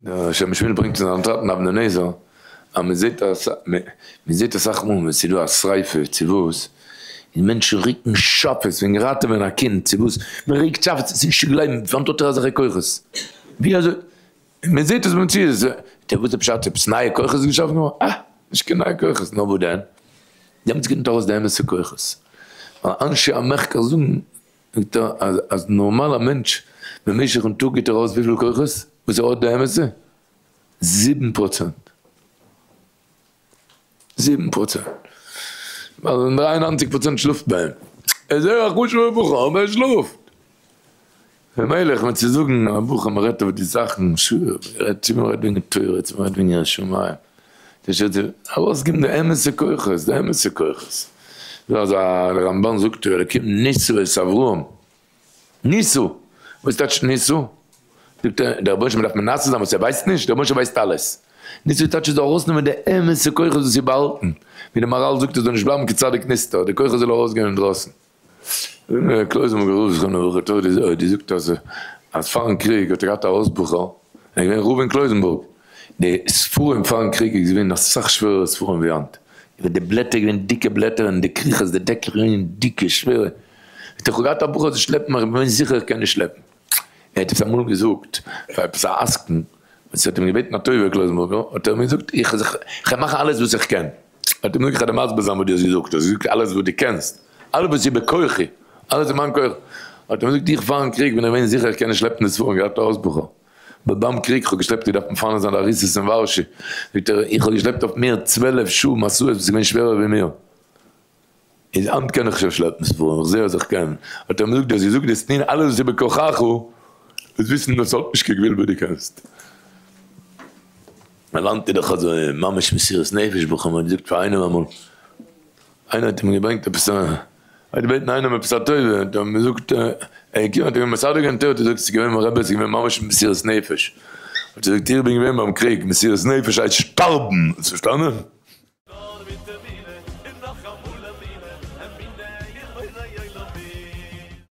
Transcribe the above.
דער שם משמואל ברענגט אין זיין טאטן אבני נזר אז מען זעט אז מען זעט אסאך מאל ווען ס'איז דא א שריפה צו וואס און מענטשן רוקן שאפעס וועגן ראטעווען א קינד צו וואס, מען רוקט שאפעס ס'איז נישט צו גלייבן וואנעט האט ער אזעלכע כוחות? ווי אזוי? מען זעט עס במציאות, וואס איז פשט? עפעס נייע כוחות איז געשאפן געווארן? אה! נישט קיין נייע כוחות, נאר וואס דען? דעמאלטס קומט ארויס די אמת'ע כוחות, ווייל אנשי המחקר זאגן זאגט ער אז אז נארמאל א מענטש במשך'ן טאג גיבט ער ארויס וויפיל כוחות? וואס ער האט די אמת'ע? 7%. 7%. ווייל 93% שלאפט ביי אים. ער איז זייער א חשוב'ער בחור אבער ער שלאפט. ממילא איך מיין צו זאגן א בחור מען רעדט אויף די זאכן, מ'רעדט צו מ'רעדט וועגן תורה צו מ'רעדט וועגן יראת שמים, ארויסגעבן די אמת'ע כוחות, די אמת'ע כוחות. דא אז א רמבן זאגט אלקים ניסו את אברהם, ניסו! וואס טייטש ניסו? זאגט ער, דער רבונו של עולם דארף מנסה זיין וואס ער ווייסט נישט, דער רבונו של עולם ווייסט אלעס. ניסו טייטש עס זאל ארויסנעמען די אמת'ע כוחות וואס איז באהאלטן, ווי די מהרל זאגט עס זאל נישט בלייבן כצדיק נסתר, די כוחות זאל ארויסגיין אינדרויסן. קלויזענבורגער רב זכרונו לברכה האט געזאגט אז אז פארן קריג האט ער געהאט א הויז בחור, ער איז געווען רב אין קלויזענבורג, די ספרים פארן קריג איז געווען אסאך שווערערע ספרים ווי היינט, די בלעטער געווען דיקע בלעטער און די כריכות די דעקלעך געווען דיקע שווערע, האט ער געהאט א בחור צו שלעפן, איך בין זיכער איך קען נישט שלעפן, ער האט עפעס אמאל געזאגט פאר עפעס א עסקן וואס האט אים געבעטן א טובה קלויזענבורגער, האט ער אים געזאגט איך איך מאך אלעס וואס איך קען, האט אים געזאגט איך וועל דיר מסביר זיין וואס דו האסט געזאגט, האסט געזאגט אלעס וואס דו קענסט, אלעס וואס איז בכוחי, אלעס אין מיין כח, האט אים געזאגט איך פארן קריג בין איך געווען זיכער איך קען נישט שלעפן די ספרים, געהאט א הויז בחור, אבער ביים קריג איך האב געשלעפט געדארפט מפנה זיין די הריסות אין ווארשע, זאגט ער איך האב געשלעפט אויף מיר 12 שעה משאות וואס איז געווען שווערער ווי מיר. איז היינט קען איך שוין שלעפן ספרים, איך זעה אז איך קען. האט ער אים געזאגט, דו האסט געזאגט דאס טון אלעס וואס איז בכוחך, זאלסט וויסן דאס האט נישט קיין גבול וואס דו קענסט. היינט איז דאך אזוי ממש מסירות נפש בחורים, האט געזאגט פאר איינעם אמאל, איינער האט אים געברענגט עפעס א, ער האט געבעטן איינעם עפעס א טובה, האט ער אים געזאגט, ער איז געקומען האט ער אים מסדר געווען טובה, האט ער געזאגט ס'איז געווען מיין רבי, ס'איז געווען ממש מסירות נפש, האט ער געזאגט איך בין געווען ביים קריג, מסירות נפש הייסט שטארבן, האסט פארשטאנען?